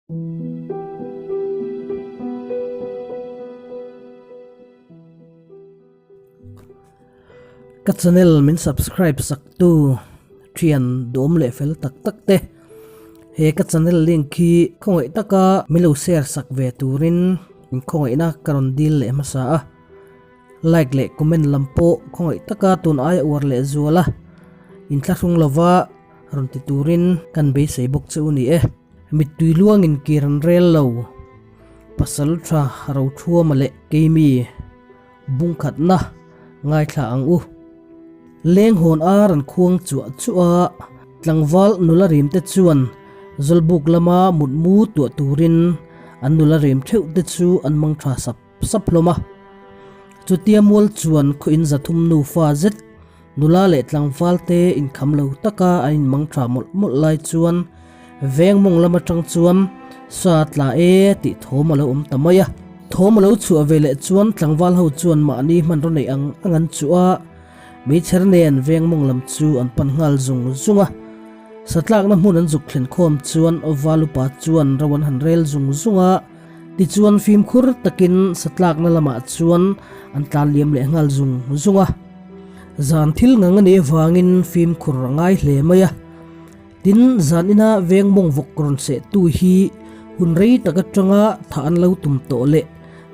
Ka channel min subscribe sak tu thian duhawm leh fel tak tak te he ka channel link hi khawngaih taka min lo share sak ve turin in khawngaihna ka rawn dil leh hmasa a like leh comment lam pawh khawngaih taka tun aia uar leh zual a inthlahrung lova rawn ti turin kan beisei bawk che u ni e. Mittui luangin kir an rel lo. Pasal tha Rothuama leh Keimi bungkhatna ngaithla ang u. Lenghawn ar an khuang chuah chuah a, tlangval nula rim te chuan Zawlbuk lama mutmu tuah turin an nula rim theuh te chu an mang tha sap sap hlawm a. Chutia mual chuan khaw in 300 nufa zet Nula leh tlangval te inkham lo taka an inmang tha mawlh mawlh lai chuan veng mawng lam atang chuan sa tla e tih thawm a lo awm ta mai a. Thawm a lo chhuah ve leh chuan tlangval ho chuan mahni hmanraw neih ang ang an chuh a, meichher nen veng mawng lam chu an pan nghal zung zung a. Satlakna hmun an zuk thlen khawm chuan Val upa chuan ro an han rel zung zung a, tichuan fimkhur takin satlakna lamah chuan an tlan liam leh nghal zung zung a. Zan thil ngang a nih avangin fimkhur a ngai hle mai a. Tin, zan ina veng mawng vawk rawn seh tu hi hun rei tak atanga thah an lo tum tawh leh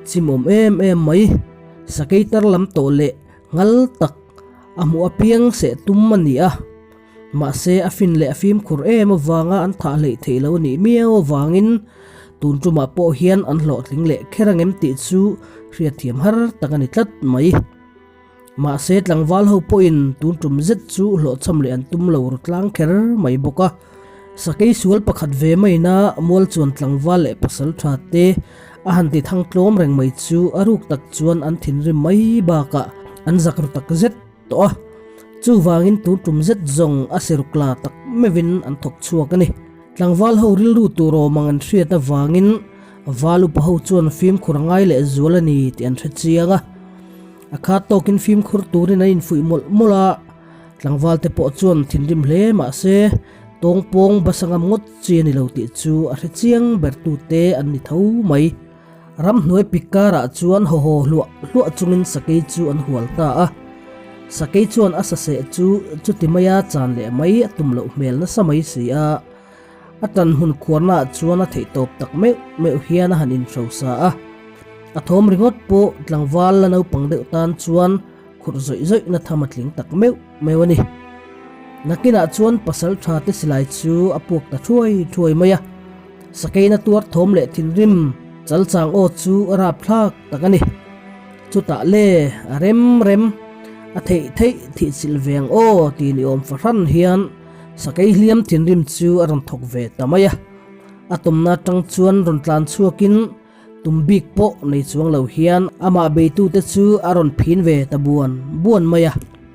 chimawm em em mai. Sakei tar lam tawh leh ngal tak a hmuh apiang seh tum a ni a. Mahse, a fin leh a fimkhur em avanga an thah hleih theih lo a nih miau avangin tun tumah pawh hian an hlawhtling leh kher angem tih chu hriatthiam har tak a ni tlat mai. Mahse, tlangval ho pawhin tun tum zet chu hlawhchham leh an tum lo ru tlang kher mai bawk a. Sakei sual pakhat ve maina mual chuan tlangval leh pasal tha te a han ti thang tlawm reng mai chu a ruk tak chuan an thinrim mai bakah an zak ru tak zet tawh a. Chuvangin tun tum zet zawng a serukla tak meuhin an thawk chhuak a ni. Tlangval ho rilru tur awm ang an hriat avangin val upa ho chuan fimkhur a ngai leh zual a ni tih an hre chiang a. A khat tawkin fimkhur turin an infuih mawlh mawlh a, tlangval te pawh chuan thinrim hle mah se tawngpawng basa ngam ngawt chi a ni lo tih chu a hre chiang ber tute an ni tho mai. Ramhnuai pik karah chuan haw haw hluah hluah chungin sakei chu an hual ta a. Sakei chuan a saseh chu chuti maia chan leh mai a tum loh hmel nasa mai si a. A tan hmun khuarnaah chuan a theih tawp tak meuh meuh hian a han inhrosa a. A thawm ringawt pawh tlangval la naupang deuh tan chuan khurh zawih zawihna tham a tling tak meuh meuh a ni. Nakinah chuan pasal tha te silai chu a puak ta thuai thuai mai a. Sakeina tuar thawm leh thinrim chal chang aw chu a rapthlak tak a ni. Chutah le a rem rem a theih theih thih chilh ve ang aw ti ni awm fahran hian sakei hliam thinrim chu a rawn thawk ve ta mai a. A tumna atang chuan rawn tlan chhuakin tum bik pawh nei chuang lo hian amah beitute chu a rawn phin ve ta buan buan mai a.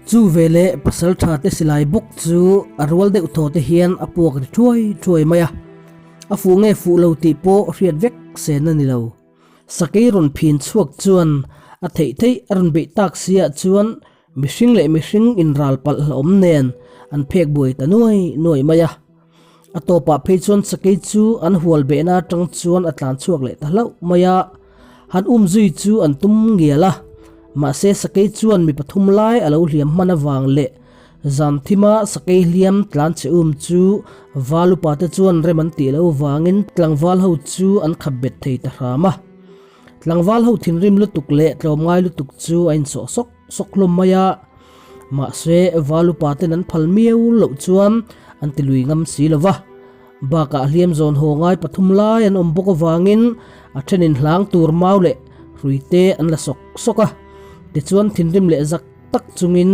Chu veleh pasal tha te silai bawk chu a rual deuh thaw te hian a puak ri thuai thuai mai a, a fuh nge fuh lo tih pawh hriat vek sen a ni lo. Sakei rawn phin chhuak chuan a theih theih a rawn beih tak si ah chuan mihring leh mihring inral palh hlauhawm nen an phek buai ta nuai nuai mai a. A tawpah phei chuan sakei chu an hual behna atang chuan a tlan chhuak leh ta hlauh mai a, han um zui chu an tum ngial a, mahse sakei chuan mi pathum lai a lo hliam hman avang leh zan thima sakei hliam tlan che um chu val upa te chuan rem an tih loh vangin tlangval ho chu an khap bet thei ta hram a. Tlangval ho thinrim lutuk leh tlawmngai lutuk chu a insawh sawk sawk hlawm mai a, mahse val upa ten an phal miau loh chuan an ti lui ngam si lo va. Bakah hliam zawn haw ngai pathum lai an awm bawk avangin a thenin hlang tur mau leh hrui te an la sawk sawk a, tichuan thinrim leh zak tak chungin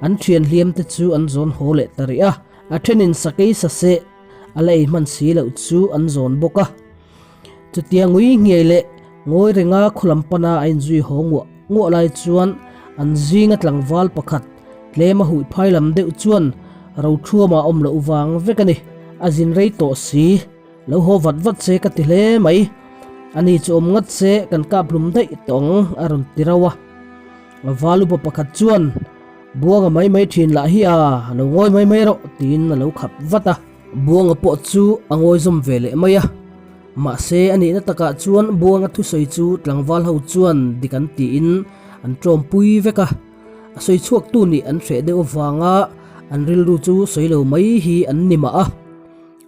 an thian hliam te chu an zawn haw leh ta rih a, a thenin sakei saseh a la ei hman si loh chu an zawn bawk a. Chutia ngui nghiai leh ngawi renga khulam pana a inzui haw nguah nguah lai chuan an zinga tlangval pakhat tlem a huih phai lam deuh chuan Rothuama awm loh vang vek a ni. A zin rei tawh si, lo haw vat vat se ka ti hle mai. Ani chu awm ngat se kan kap hlum daih tawh ang a rawn ti rauh a. Valupa pakhat chuan Buanga mai mai thin lah hi a, lo ngawi mai mai rawh tiin a lo khap vat a. Buanga pawh chu a ngawi zawm ve leh mai a. Mahse, a nihna takah chuan Buanga thusawi chu tlangval ho chuan dik an tiin an ṭawmpui vek a. A sawi chhuaktu nih an hreh deuh avanga an rilru chu sawi lo mai hi an ni mah a.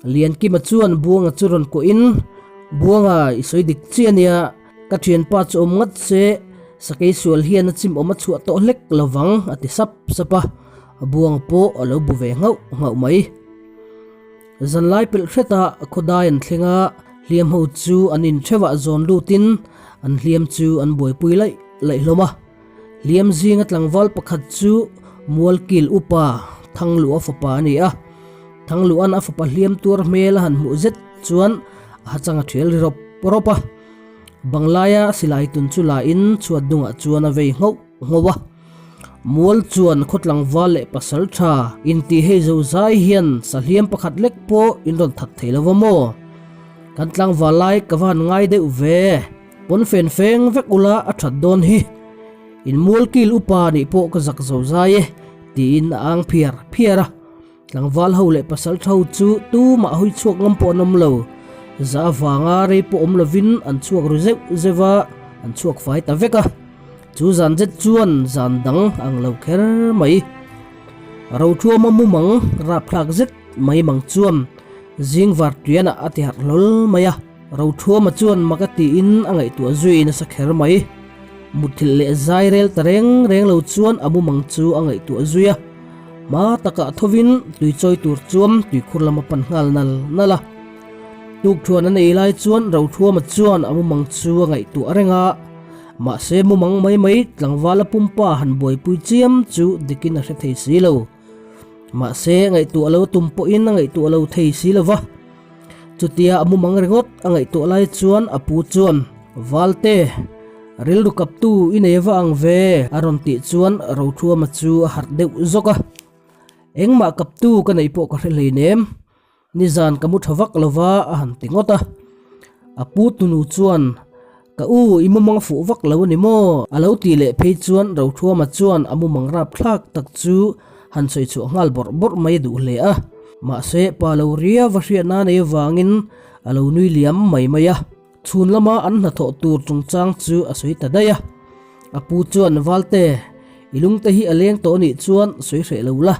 Liankima chuan Buanga chu rawn kuahin, Buanga, i sawi dik chiah ania, ka thianpa chu awm ngat se, sakei sual hian a chim awm a chhuah tawh hlek lo vang, a ti sap sap a. Buanga pawh a lo bu ve nghauh nghauh mai. Zanlai pelh hretah khawdai an thleng a, hliam ho chu an intheuhah zawn lutin an hliam chu an buaipui laih laih hlawm a. Hliam zinga tlangval pakhat chu Mualkil upa Thangluh a fapa a ni a. Thangluhan a fapa hliam tuar hmel a han hmuh zet chuan a hachang a thial ri rawp rawp a. Banglaia silai tun chu la in chhuat dungah chuan a vei nghauh nghauh a. Mual chuan khaw tlangval leh pasal tha inti hei zo zai hian sahliam pakhat lek pawh in rawn that thei lo va maw? Kan tlangval lai ka va han ngai deuh ve. Pawn fen feng vek ula a that dawn hi. In mualkil upa nih pawh ka zak zo zai e, tiin a ang phiar phiar a. Tlangval ho leh pasal tha ho chu tumah hawi chhuak ngam pawh an awm lo. Za avanga rei pawh awm lovin an chhuak ru zeuh zeuh a, an chhuak fai ta vek a. Chu zan zet chuan zan dang ang lo kher mai. Rothuama mumang rapthlak zet mai mang chuan zing vartianah a ti harh hlawl mai a. Rothuama chuan mak a tiin a ngaihtuah zui nasa kher mai. Mutthilh leh zai rel ta reng reng lo chuan a mumang chu a ngaihtuah zui a. Hma takah thovin tui chawi tur chuan tuikhur lam a pan nghal nal nal a. Tukthuan a nei lai chuan Rothuama chuan a mumang chu a ngaihtuah reng a. Mahse mumang mai mai tlangval a pumpa han buaipui chiam chu dikin a hre thei si lo. Mahse ngaihtuah lo tum pawhin a ngaihtuah lo thei si lo va. Chutia a mumang ringawt a ngaihtuah lai chuan a pu chuan, Valte, rilru kaptu i nei va ang ve, a rawn tih chuan Rothuama chu a harh deuh zawk a. Engmah kaptu ka neih pawh ka hre hleinem, nizan ka mu tha vak lo va, a han ti ngawt a. A pu tunu chuan, Ka u, i mumang fuh vak lo a ni maw? A lo tih leh phei chuan Rothuama chuan a mumang rapthlak tak chu han sawi chhuah nghal bawrh bawrh mai a duh hle a. Mahse, pa lo riau a hriatna nei avangin a lo nui liam mai mai a. Chhun lama an hnathawh tur chungchang chu a sawi ta daih a. A pu chuan, Valte, i lungte hi a leng tawh anih chuan sawi hreh lo la.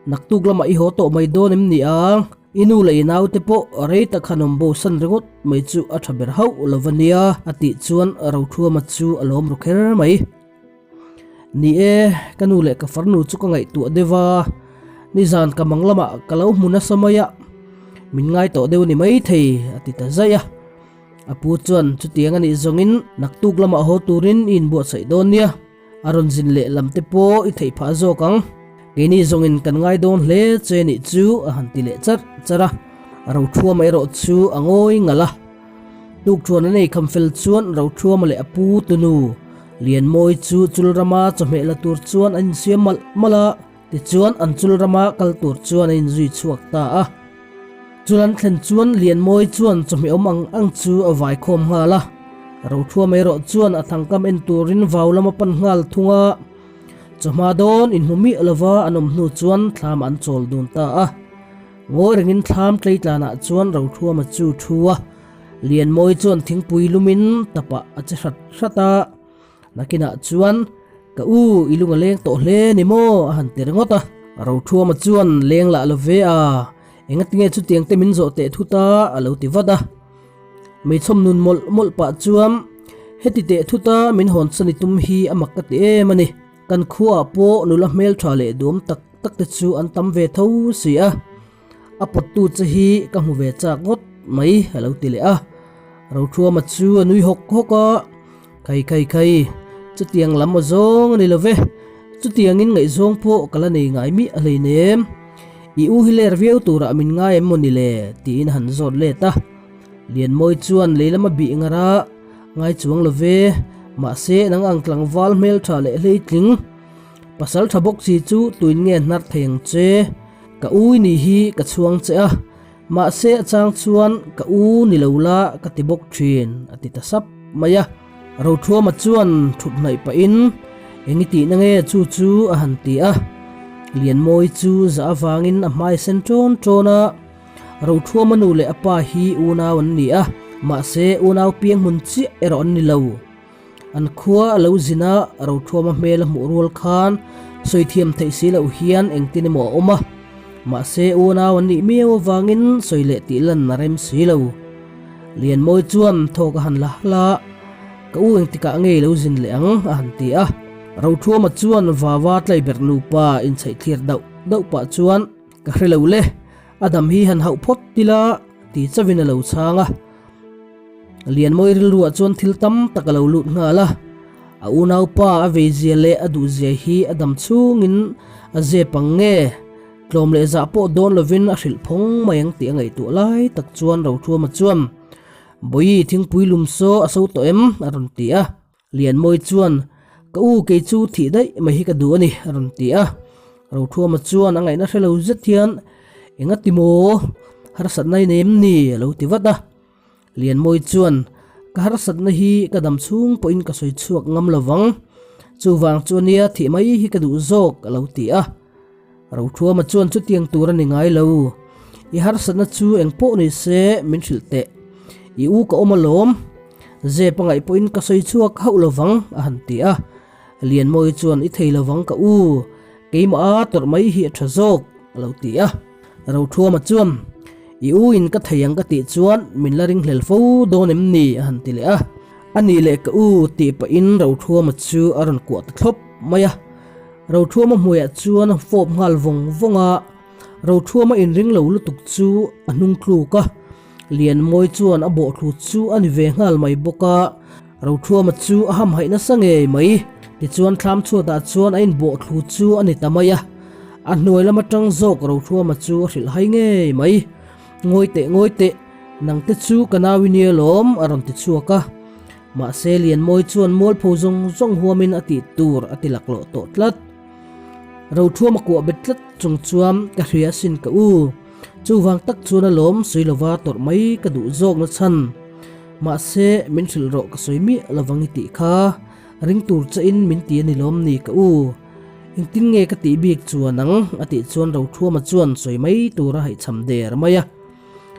Naktuk lamah i haw tawh mai dawn em ni ang? I nu leh i naute pawh rei tak han awm bo san ringawt mai chu a tha ber hauh lo va nia, a tih chuan Rothuama chu a lawm ru kher mai. Ni e, ka nu leh ka farnu chu ka ngaihtuah deuh a, nizan ka mang lamah ka lo hmu nasa mai a, min ngai tawh deuh ni maithei, a ti ta zaih a. A pu chuan chutiang a nih zawngin naktuk lamah haw turin i inbuatsaih dawn nia. A rawn zin leh lam te pawh i theih phah zawk ang. Keini zawngin kan ngai dawn hle che nih chu a han ti leh charh charh a. Rothuama erawh chu a ngawi ngalh a. Tukṭhuan an ei kham fel chuan Rothuama leh a pu tunu Lianmawi chu chul rama chawhmeh la tur chuan an insiam malh malh a. Tichuan an chul rama kal tur chuan a inzui chhuak ta a. Chul an thlen chuan Lianmawi chuan chawhmeh awm ang ang chu a vai khawm nghal a. Rothuam erawh chuan a thangkam en turin vau lam a pan nghal thung a. Chawhma dawn inhmu miah lova an awm hnu chuan thlam an chawl dun ta a. Ngawi rengin thlam tleitlanah chuan Rothuama chu thu a. Lianmawi chuan thingpui lumin tapah a che hrat hrat a. Nakinah chuan, Ka u, i lung a leng tawh hle ni maw? a han ti ringawt a. Rothuama chuan, Leng lah lo ve a, engatinge chutiang te min zawh teh thut a? a lo ti vat a. Meichhawm nun mawlh mawlh pah chuan, Heti teh thut a, min hawn san i tum hi a mak ka ti em a ni. Kan khuaah pawh nula hmeltha leh duam tak tak te chu an tam ve tho si a. A pawttu che hi ka hmu ve chak ngawt mai a lo ti leh a. Rothuama chu a nui hawk hawk a, Khai khai khai, chutiang lam aw zawng a ni lo ve, chutiangin ngaihzawng pawh ka la nei ngai miah hleinem. I u hi ler viau turah min ngai em maw ni le? tiin a han zawt let a. Lianmawi chuan lei lama bih ngar a, Ngai chuang lo ve, mahse nang ang tlangval hmeltha leh hleitling, pasal tha bawk si chu tuin nge hnar thei ang che? Ka u i nih hi ka chhuang che a, mahse a chang chuan ka u ni lo la ka ti bawk thin, a ti ta sap mai a. Rothuama chuan thut hnaih pahin, Eng i tihna nge chu chu? a han ti a. Lianmawi chu zah avangin a hmai sen ṭawn ṭawn a. Rothuama nu leh a pa hi unau an ni a. Mahse, unau piang hmun chiah erawh an ni lo. An khua a lo zin a, Rothuama hmel a hmuh rual khan sawi thiam theih si loh hian engtin emaw a awm a. Mahse, unau an nih miau avangin sawi leh tih lan a rem si lo. Lianmawi chuan thawk a han la hal a, Ka u engtikah nge i lo zin leh ang? a han ti a. Rothuama chuan Vava tlaiberh nupa inchheih thlir dauh dauh pah chuan, Ka hre lo le, a dam hi han hauh phawt ila ti chauhin a lo chhang a. Lianmawi rilruah chuan thil tam tak a lo lut nghal a, a unaupa a veizia leh a duhzia hi a dam chhungin a zep ang nge, tlawm leh zah pawh dawn lovin a hrilh phawng mai ang tih a ngaihtuah lai tak chuan Rothuama chuan, Bawihi thingpui lum saw a so tawh em? a rawn ti a. Lianmawi chuan, Ka u kei chu thih daih mai hi ka duh a ni, a rawn ti a. Rothuama chuan a ngaihna hre lo zet hian, Enga ti maw? Harsatna i nei em ni? a lo ti vat a. Lianmawi chuan, Ka harsatna hi ka dam chhung pawhin ka sawi chhuak ngam lo vang. Chuvang chu ania thih mai hi ka duh zawk, a lo ti a. Rothuama chuan chutiang tur a ni ngai lo. I harsatna chu eng pawh ni se min hrilh teh. I u ka awm alawm. Zep a ngaih pawhin ka sawi chhuak hauh lovang a han ti a. Lianmawi chuan i thei lovang ka u, keimah a tawrh mai hi a tha zawk a lo ti a. Rothuama chuan I u in ka thei ang ka tih chuan min la ringhlel fo dawn em ni a han ti leh a. A nih leh ka u tih pahin Rothuama chu a rawn kuah ta thlawp mai a. Rothuama hmuiah chuan a fawp nghal vawng vawng a, Rothuama inring lo lutuk chu a hnung tluk a, Lianmawi chuan a bawhthlu chu a ni ve nghal mai bawk a, Rothuama chu a hamhaih nasa ngei mai. Tichuan thlam chhuatah chuan a inbawhthlu chu a ni ta mai a, a hnuai lam atang zawk Rothuama chu a hrilh hai ngei mai. Ngawi teh ngawi teh, nangte chu ka nau i nia lawm a rawn ti chhuak a. Mahse Lianmawi chuan mualpho zawng zawng huamin a tih tur a ti laklawh tawh tlat. Rothuam a kuah bet tlat chung chuan ka hria asin ka u. Chuvang tak chuan a lawm sawi lova tawrh mai ka duh zawk na chhan. Mahse min hrilh rawh ka sawi miah lovang i tih kha. Ring tur che in min ti a ni lawm ni ka u. Engtin nge ka tih bik chuan ang a tih chuan Rothuama chuan sawi mai tur a haihchham der mai a.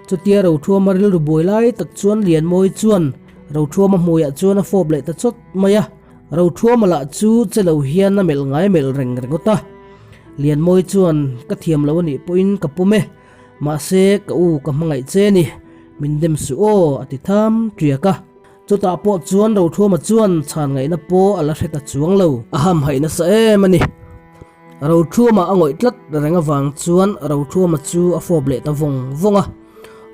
Chutia Rothuama rilru buai lai tak chuan Lianmawi chuan Rothuama hmuiah chuan a fawp leh ta chawt mai a, Rothuama lah chu che lo hian a melh ngai melh reng ringawt a. Lianmawi chuan ka thiam lo a nih pawhin ka pawm e, mahse ka u ka hmangaih che ni, min dem suh aw a ti tham ṭiak a. Chutah pawh chuan Rothuama chuan chhan ngaihna pawh a la hre ta chuang lo. A hamhaih nasa em a ni. Rothuama a ngawih tlat reng avang chuan Rothuama chu a fawp leh ta vawng vawng a.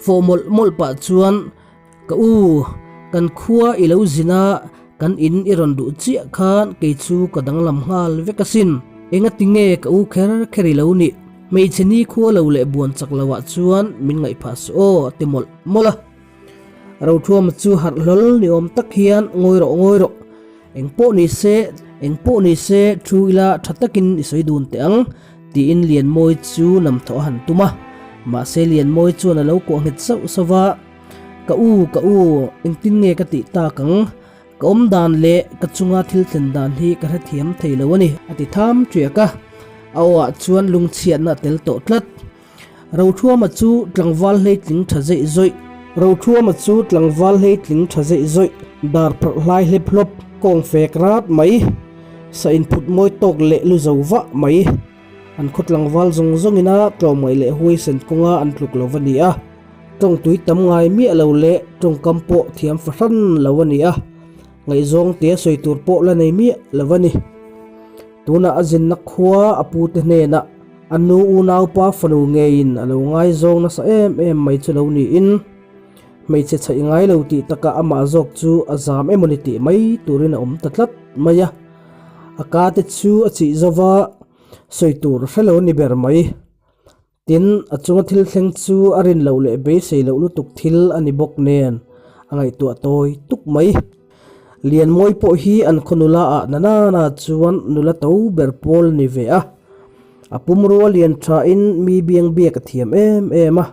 Fawh mawlh mawlh pah chuan, Ka u, kan khua i lo zin a, kan in i rawn duh chiah khan kei chu ka danglam nghal vek asin. Engati nge ka u kher kher i lo nih? Hmeichhe ni khua lo leh buan chak loah chuan min ngaih phah suh aw, a ti mawlh mawlh a. Rothuama chu harh hlawl ni awm tak hian, Ngawi rawh, ngawi rawh. Eng pawh ni se, eng pawh ni se, thu ila tha takin i sawi dun teh ang, tiin Lianmawi chu nam thawh a han tum a. Mahse Lianmawi chuan a lo kuah nghet sauh sauh va, Ka u, ka u, engtin nge ka tih tak ang? Ka awm dan leh ka chunga thil thlen dan hi ka hrethiam thei lo a ni, a ti tham ṭiak a. A aw ah chuan lungchhiatna a tel tawh tlat. Rothuama chu tlangval hleitling tha zeih zawih. Rothuama chu tlangval hleitling tha zeih zawih, dar pharh hlai hlep hlawp, kawng fek rat mai, sa inphut mawi tawk leh lu zo vah mai. An khaw tlangval zawng zawngin a tlawmngaih leh huaisen kawnga an tluk lo va ni a. Tawng tui tam ngai miah lo leh tawngkam pawh thiam fahran lo a ni a. Ngaihzawng tia sawi tur pawh la nei miah lo a ni. Tunah a zinna khua a pute hnenah a nu unaupa fanu ngeiin a lo ngaizawng nasa em em mai chu lo niin hmeichhe chhaih ngai lo tih takah amah zawk chu a zam emawni tih mai turin a awm ta tlat mai a. A ka te chu a chih zova sawi tur a hre lo ni ber mai. Tin, a chunga thil thleng chu a rin loh leh beisei loh lutuk thil a ni bawk nen a ngaihtuah tawi tuk mai. Lianmawi pawh hi an khaw nula ah na nana chuan nula to ber pawl a ni ve a. A pumrua lian thain mi biang biak a thiam em em a.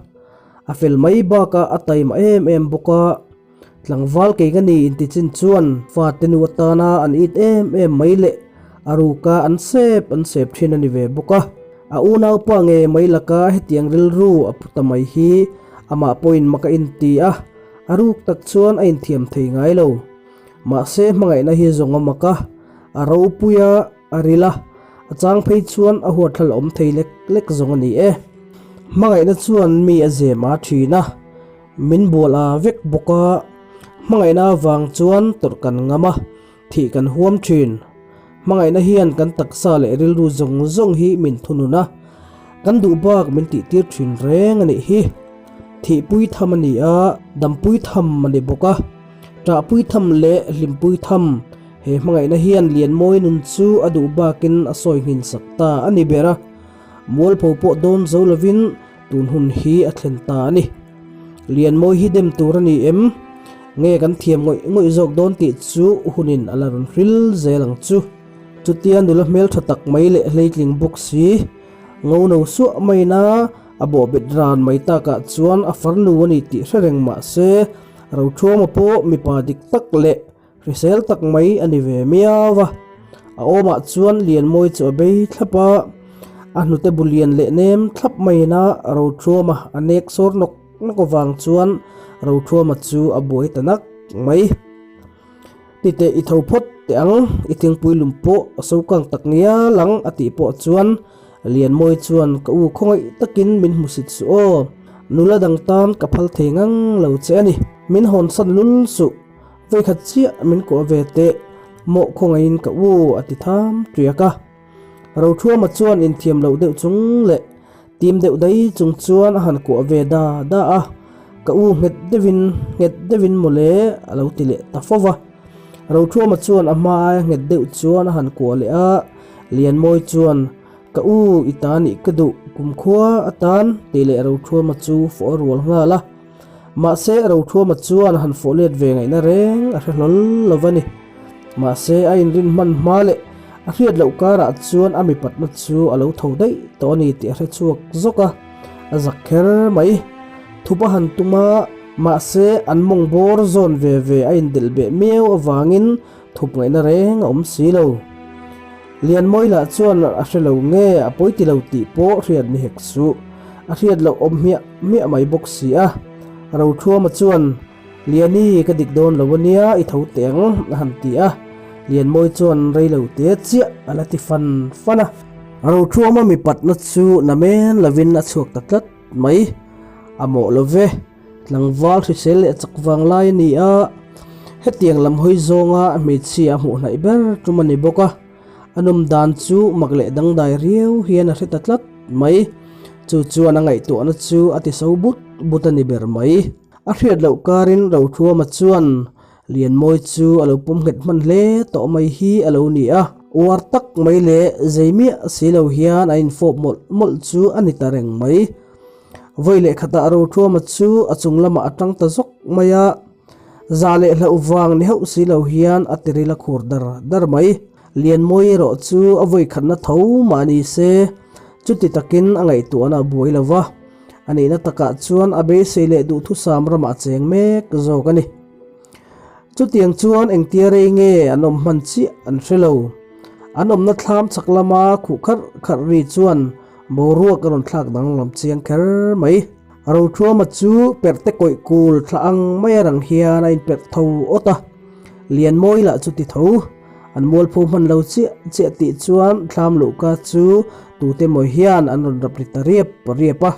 A fel mai bakah a taima em em bawk a. Tlangval kei ka ni inti chin chuan fate nu atana an it em em mai leh a ruka an sep an sep thin a ni ve bawk a. A unaupa nge mai laka hetiang rilru a pu ta mai hi amah pawhin mak a inti a. A ruk tak chuan a inthiam thei ngai lo. Mahse hmangaihna hi zawng a mak a, a ropui a, a ril a, a chang phei chuan a huathlal awm thei lek lek zawng a ni e. Hmangaihna chuan mi a zem a thin a, min bual a vek bawk a, hmangaihna avang chuan tawrh kan ngam a, thih kan huam thin. Hmangaihna hian kan taksa leh rilru zawng zawng hi min thunun a, kan duh bak min tihtir thin reng a nih hi. Thihpui tham a ni a, dampui tham a ni bawk a, ṭahpui tham leh hlimpui tham he hmangaihna hian Lianmawi nun chu a duh bakin a sawi nghin sak ta a ni ber a, mualpho pawh dawn zo lovin tun hun hi a thlen ta a ni. Lianmawi hi dem tur a ni em? Nge kan thiam ngawih ngawih zawk dawn tih chu hunin a la rawn hril zel ang chu. Chutia nula hmeltha tak mai leh hleitling bawk si, ngo no suah maina a bawhbet ran mai takah chuan a farnu a ni tih hre reng mah se, Rothuama pawh mipa dik tak leh Hrisel tak mai a ni ve miau a, a awmah chuan Lianmawi chu a bei thlap a, a hnute bu lian leh nem thlap maiin a Rothuama a nek sawr nawk nawk avang chuan Rothuama chu a buai ta nak mai. Titeh i tho phawt teh ang, i thingpui lum pawh a so kang tak ngial ang a tih pawh chuan Lianmawi chuan ka u khawngaih takin min hmusit suh aw, nula dang tan ka phal thei ngang lo che a ni, min hawnsan lul suh. Vawikhat chiah min kuah ve teh, mawh khawngaihin ka u a ti tham tiak a. Rothuama chuan inthiam loh deuh chung leh tim deuh dai chung chuan a han kuah ve da da a, ka u nghet deuhin nghet deuhin mawle a lo ti leh ta fo va. Rothuama chuan a hma aia nghet deuh chuan a han kuah leh a, Lianmawi chuan ka u i ta nih ka duh kumkhua atan tih leh Rothuama chu fawh a rual nghal a. Mahse, Rothuama chuan han fawh let ve ngaihna reng a hre hlawl lo va ni. Mahse, a inrin hman hma leh a hriat loh karah chuan a mipatna chu a lo tho daih tawh a ni tih a hre chhuak zawk a, a zak kher mai. Thup a han tum a, mahse, an mawng bawr zawn ve ve a indelh beh miau avangin thup ngaihna reng a awm si lo. Lianmawi lah chuan a hre lo nge a pawi ti lo tih pawh hriat ni hek suh. A hriat loh awm hmiah hmiah mai bawk si a. Rothuama chuan, Liani ka dik dawn lo ania i tho teh ang a han ti a. Lianmawi chuan rei lo te chiah a la ti fan fan a. Rothuama mipatna chu namen lovin a chhuak ta tlat mai. A mawh lo ve. Tlangval hrisel leh chak vang lai a ni a, hetiang lam hawi zawnga hmeichhia a hmuh hnaih ber tum a ni bawk a, a nawm dan chu mak leh dangdai riau hian a hre ta tlat mai. Chu chuan a ngaihtuahna chu a ti so but but a ni ber mai. A hriat loh karin Rothuama chuan Lianmawi chu a lo pawm nghet hman hle tawh mai hi a lo ni a, uar tak mai leh zei miah si lo hian a infawp mawlh mawlh chu a ni ta reng mai. Vawi leh khatah Rothuama chu a chung lamah a tang ta zawk mai a, za leh hlauh vang ni hauh si lo hian a tiril a khur dar dar mai. Lianmawi erawh chu a vawi khatna tho mah ni se, chuti takin a ngaihtuahna a buai lo va, a nihna takah chuan a beisei leh duhthusam ramah a cheng mek zawk a ni. Chutiang chuan engtia rei nge an awm hman chiah an hre lo. An awmna thlam chak lama khuh kharh kharh ri chuan Boruak a rawn thlak danglam chiang kher mai. Rothuama chu perhte kawih kul thla ang mai a rang hian a inperh tho awt a, Lianmawi lah chu ti tho. An mualpho hman lo chiah chiah tih chuan thlam luhka chu tute mawi hian an rawn rap ri ta riap riap a.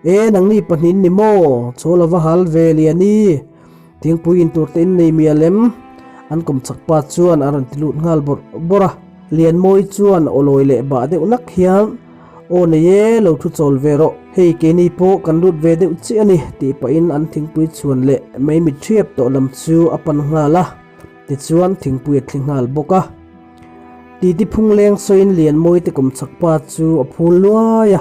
E, nangni pahnih ni maw? Chaw la va hal ve Liani. Thingpui in tur te in nei mial em? An kawm chak pa chuan a rawn ti lut nghal bawrh bawrh a. Lianmawi chuan aw lawi leh bah deuh nak hian, Aw nei e, lo thu chawl ve rawh. Hei keini pawh kan lut ve deuh chiah a ni, tih pahin an thingpui chhuan leh mei mit ṭhiap tawh lam chu a pan nghal a. Tichuan thingpui a thli nghal bawk a. Titi phung leng sawiin Lianmawi te kum chak pa chu a phul luai a,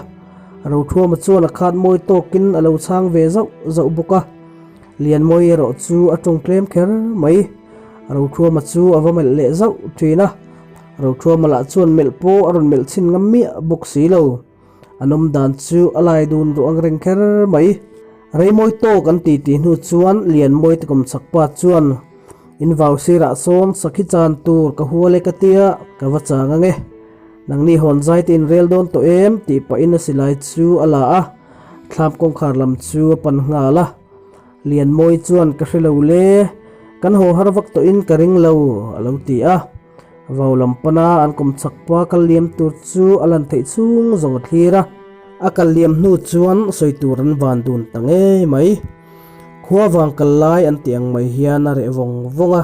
Rothuama chuan a khat mawi tawkin a lo chhang ve zauh zauh bawk a. Lianmawi erawh chu a tawng tlem kher mai. Rothuama chu a va melh leh zauh thin a, Rothuama lah chuan melh pawh a rawn melh chhin ngam miah bawk si lo. A nawm dan chu a lai dun ruh ang reng kher mai. Reimawi tawk an ti tih hnu chuan Lianmawi te kum chak pa chuan in vau sirah sawn sakhi chan tur ka hual e ka tia ka va chang ang e. Nangni hawn zai te in rel dawn tawh em tih pahin a silai chu a la a, thlam kawngkhar lam chu a pan nghal a. Lianmawi chuan ka hre lo le, kan haw har vak tawhin ka ring lo, a lo ti a. Vau lam pana an kawm chak pa kal liam tur chu a lan theih chhung zawng a thlir a. A kal liam hnu chuan sawi tur an van dun ta ngei mai. Khua vang kal lai an tih ang mai hian a reh vawng vawng a.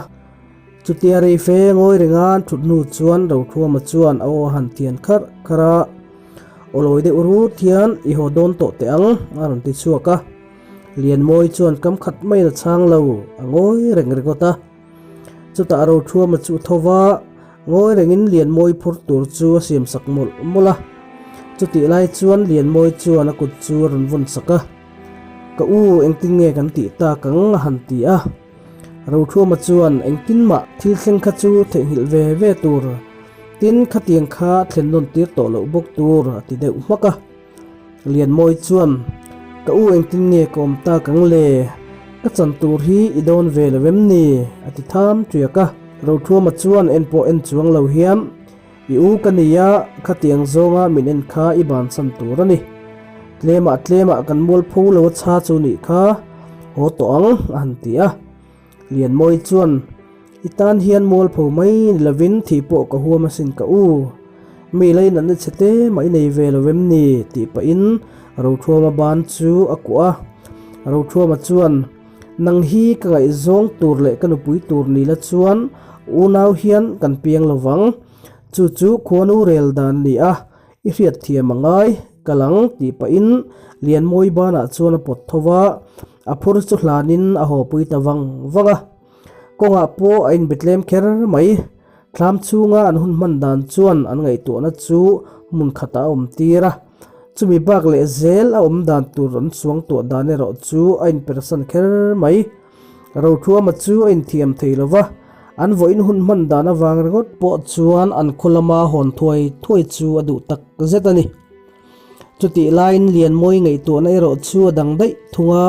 Chutia rei fe ngawi renga an thut hnu chuan Rothuama chuan a aw a han thian kharh kharh a. Aw lawi deuh rut hian i haw dawn tawh teh ang a rawn ti chhuak a. Lianmawi chuan kam khat maiin a chhang lo, a ngawi reng ringawt a. Chutah Rothuama chu tho va, ngawi rengin Lianmawi phur tur chu a siam sak mawlh mawlh a. Chutih lai chuan Lianmawi chuan a kut chu a rawn vawn sak a. Ka u, engtin nge kan tih tak ang? a han ti a. Rothuama chuan engtin mah thil thleng kha chu theihnghilh ve ve tur, tin khatiang kha thlen nawn tir tawh loh bawk tur a ti deuh hmak a. Lianmawi chuan, Ka u engtin nge ka awm tak ang le? Ka chan tur hi i dawn ve lo em ni? a ti tham tiak a. Rothuama chuan en pawh en chuang lo hian, I u ka ni a, khatiang zawnga min en kha i bansan tur a ni. Tlemah tlemah kan mualpho lo a chha chu nih kha, haw tawh ang, a han ti a. Lianmawi chuan, I tan hian mualpho mai ni lovin thih pawh ka huam asin ka u. Mi leinatna chhe te mah i nei ve lo em ni? tih pahin Rothuama ban chu a kuah a. Rothuama chuan, Nang hi ka ngaihzawng tur leh ka nupui tur ni la chuan unau hian kan piang lo vang. Chu chu khuanu rel dan a ni a, i hriat thiam a ngai, ka lang tih pahin Lianmawi banah chuan a pawt tho va, a phur chu hlanin a hawpui ta vang vang a. Kawngah pawh a inbe tlem kher mai. Thlam chhunga an hun hman dan chuan an ngaihtuahna chu hmun khatah a awm tir a. Chumi bak leh zel a awm dan tur an suangtuah dan erawh chu a inpersan kher mai. Rothuama chu a inthiam thei lo va, an vawiin hun hman dan avang ringawt pawh chuan an khaw lama hawn thuai thuai chu a duh tak zet a ni. Chutih laiin Lianmawi ngaihtuahna erawh chu a dang daih thung a,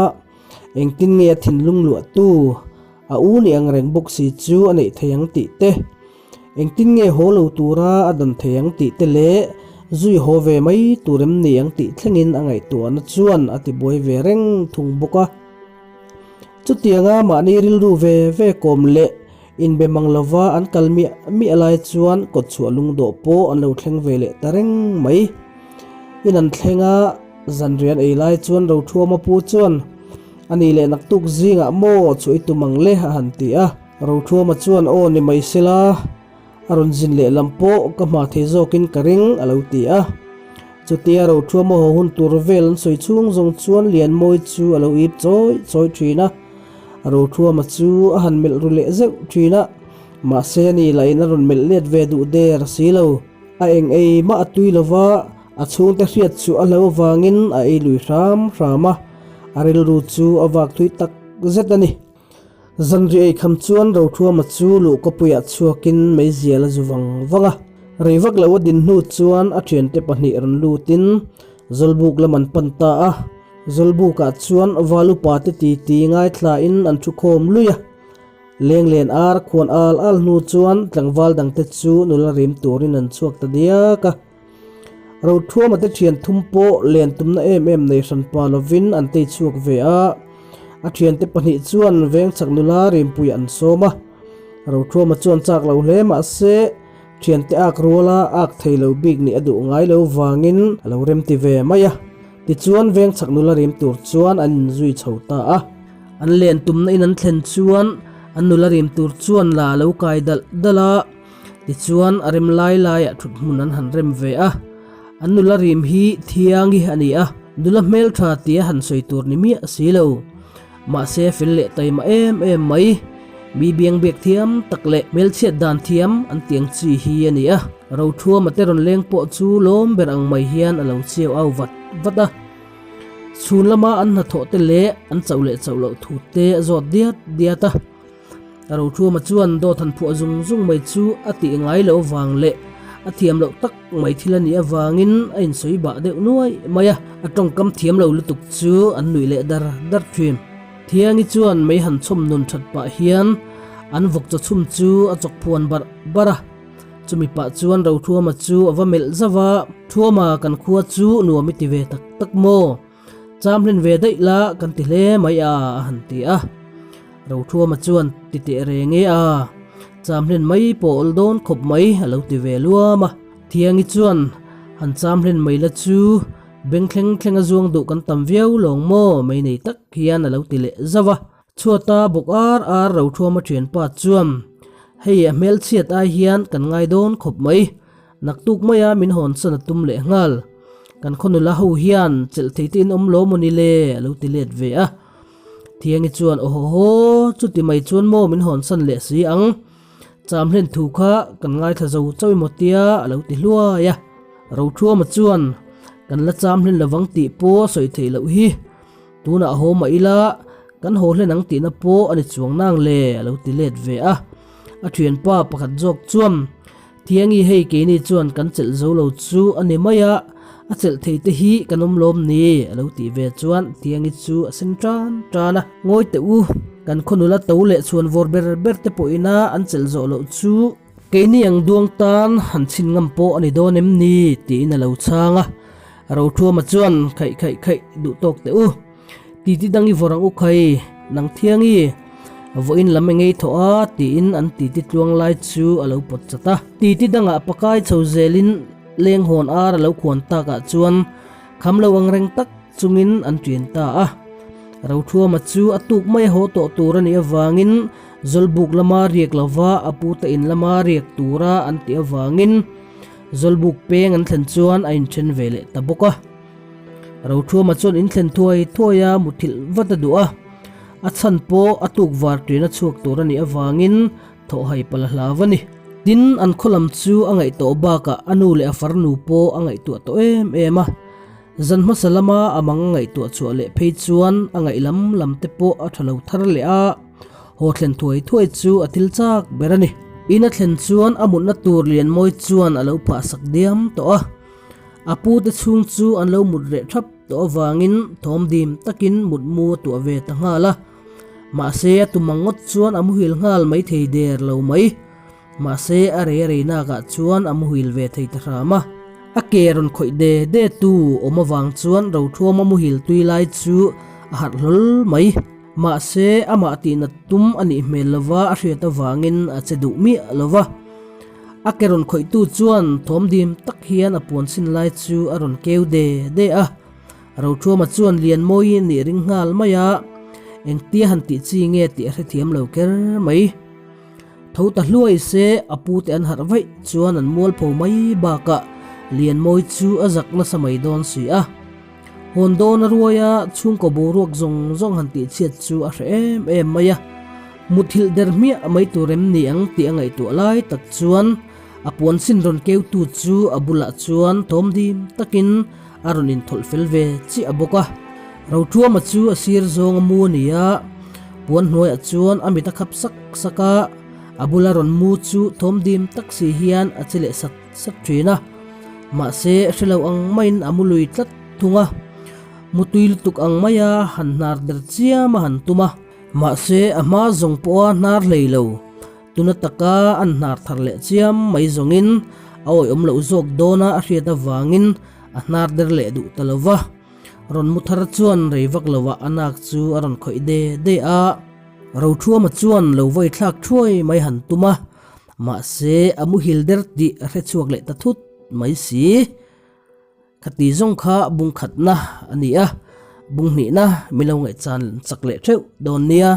engtin nge a thinlung luahtu a u ni ang reng bawk si chu a neih thei ang tih te, engtin nge haw lo tura a dan thei ang tih te leh zui haw ve mai tur em ni ang tih thlengin a ngaihtuahna chuan a tibuai ve reng thung bawk a. Chutianga mahni rilru ve ve kawm leh inbe mang lova an kal miah miah lai chuan kawtchhuah lungdawh pawh an lo thleng ve leh ta reng mai. In an thleng a, zanrian ei lai chuan Rothuama pu chuan, A nih leh naktuk zingah maw chu i tum ang le a han ti a. Rothuama chuan aw ni mai sela, a rawn zin leh lam pawh ka hma thei zawkin ka ring a lo ti a. Chutia Rothuama haw hun tur vel an sawi chhung zawng chuan Lianmawi chu a lo ip chawi chawi thin a. Rothuama chu a han melh ru leh zeuh thin a, mahse ani lahin a rawn melh let ve duh der si lo. A eng ei mah a tui lo va, a chhungte hriat chu a hlo avangin a ei lui hram hram a, a rilru chu a vak thui tak zet a ni. Zanri ei kham chuan Rothuama chu luhkawpuiah chhuakin meizial a zu vang vang a. Rei vak lo a din hnu chuan a thiante pahnih rawn lutin Zawlbuk lam an pan ta a. Zawlbukah chuan val upate titi ngaithlain an thu khawm lui a. Lenglen ar khuan al al hnu chuan tlangval dangte chu nula rim turin an chhuak ta diak a. Rothuama te thian thum pawh len tumna em em nei hran pa lovin an tei chhuak ve a. A thiante pahnih chuan veng chak nula rimpuiah an sawm a. Rothuama chuan chak lo hle mahse thiante ak ruala ak thei lo bik nih a duh ngai lo vangin a lo remti ve mai a. Tichuan veng chak nula rim tur chuan an inzui chho ta a. An len tumna in an thlen chuan an nula rim tur chuan la a lo kai dalh dalh a, tichuan a rem lai laiah thut hmun an han rem ve a. An nula rim hi Thiangi a ni a, nula hmeltha tia han sawi tur ni miah si lo. Mahse fel leh taima em em mai, mi biangbiak thiam tak leh hmelchhiat dan thiam an tiang chi hi a ni a. Rothuama te rawn leng pawh chu lawm ber ang mai hian a lo chiau au vat vat a. Chhun lama an hnathawh te leh an chauh leh chauh loh thu te a zawt diat diat a. Rothuama chuan dawt han phuah zung zung mai chu a tih ngai loh avang leh a thiam loh tak mai thil a nih avangin a insawi bah deuh nuai mai a, a tawngkam thiam lo lutuk chu an nuih leh dar dar thin. Thiangi chuan mei han chhawm nun that pah hian an vawk chaw chhum chu a chawk phuan barh barh a. Chumi pah chuan Rothuama chu a va melh zauh a, Thuama kan khua chu nuam i ti ve tak tak maw? Cham hlen ve daih la kan ti hle mai a, a han ti a. Rothuama chuan ti teh reng e a, cham hlen mai pawh awl dawn khawp mai a lo ti ve luam a. Thiangi chuan han cham hlen mai la chu beng thleng thleng a zuang duh kan tam viau lawng maw mai nei tak hian a lo ti leh zauh a. Chhuata bawk ar ar Rothuama thianpa chuan hei a hmelchhiat ai hian kan ngai dawn khawp mai, naktuk maia min hawn san a tum leh nghal. Kan khaw nula ho hian chelh thei te in awm lo maw ni le a lo ti let ve a. Thiangi chuan aw haw haw, chuti mai chuan maw min hawn san leh si ang. Cham hlen thu kha kan ngaithla zo chauh emaw tia a lo ti hluai a. Rothuama chuan kan la cham hlen lovang tih pawh a sawi theih loh hi. Tunah haw mah ila, kan haw hlen ang tihna pawh a ni chuang nang le, a lo ti let ve a. A thianpa pakhat zawk chuan, Thiangi hei keini chuan kan chelh zo lo chu a ni mai a, a chelh thei te hi kan awm lawm ni, a lo tih ve chuan Thiangi chu a sen tan tan a. Ngawi teh u, kan khaw nula to leh chhuan vawr ber ber te pawhina an chelh zawh loh chu keini ang duang tan han chhin ngam pawh a ni dawn em ni? tiin a lo chhang a. Rothuama chuan khaih khaih khaih duh tawk teh u. Titi dang i vawr ang u khai, nang thiangi, vawiin lam engei thawh a tiin an titi tluang lai chu a lo pawt chat a. Titi dangah pakai chho zelin leng hawn ar a lo khuan takah chuan kham lo ang reng tak chungin an ṭin ta a. Rothuama chu a tuk mai a haw tawh tur a nih avangin Zawlbuk lama riak lova a pute in lama riak tura an tih avangin Zawlbuk peng an thlen chuan a inthen ve leh ta bawk a. Rothuama chuan inthlen thuai thuai a muthilh vat a duh a, a chhan pawh a tuk var tuina chhuak tur a nih avangin thawh hai pal a hlau a ni. Tin, an khaw lam chu a ngaihtuah bakah a nu leh a farnu pawh a ngaihtuah tawh em em a. Zan hmasa lama a mang a ngaihtuah chhuah leh phei chuan a ngaih lam lam te pawh a tha lo thar leh a. Haw thlen thuai thuai chu a thil chak ber a ni. In a thlen chuan a mutna tur Lianmawi chuan a lo phah sak diam tawh a. A pu te chhung chu an lo mut reh thap tawh avangin thawm dim takin mutmu a tuah ve ta nghal a. Mahse a tum ang ngawt chuan a muhil nghal mai thei der lo mai. Mahse a rei a rei nakah chuan a muhil ve thei ta hram a. A ke rawn khawih de de tu awm avang chuan Rothuama muhil tui lai chu a harh hlawl mai. Mahse, amah tihnat tum a nih hmel lova a hriat avangin a che duh miah lo va. A ke rawn khawihtu chuan thawm dim tak hian a puan sin lai chu a rawn keu de de a. Rothuama chuan Lianmawi nih ring nghal mai a, engtia han tih chi nge tih a hrethiam lo ker mai. Tho ta hluai se a pute an harh vaih chuan an mualpho mai bakah Lianmawi chu a zak nasa mai dawn si a. Hawn dawn a ruai a, chhungkaw boruak zawng zawng han tih chhiat chu a hreh em em mai a. Muthilh der hmiah mai tur em ni ang tih a ngaihtuah lai tak chuan a puan sin rawn keutu chu a bulah chuan thawm dim takin a rawn inthawlh fel ve chiah bawk a. Rothuama chu a sir zawng a mu a ni a, puan hnuaiah chuan a mit a khap sak sak a, a bula rawn mu chu thawm dim tak si hian a che leh sat sat thin a. Mahse, hre lo ang maiin a mu lui tlat thung a, mutui lutuk ang maia han hnar der chiam a han tum a. Mahse, a hma zawng pawha hnar hlei lo, tuna taka an hnar thar leh chiam mai zawngin a awihawm loh zawk dawna a hriat avangin a hnar der leh duh ta lo va. Rawn mu thar chuan rei vak lovah a nak chu a rawn khawih de de a, Rothuama chuan lo vawi thlak thuai mai han tum a. Mahse, a muhil der tih a hre chhuak leh ta thut mai si. Khati zawng kha bung khatna a ni a, bung hnihna min lo ngaihchan chak leh theuh dawn nia.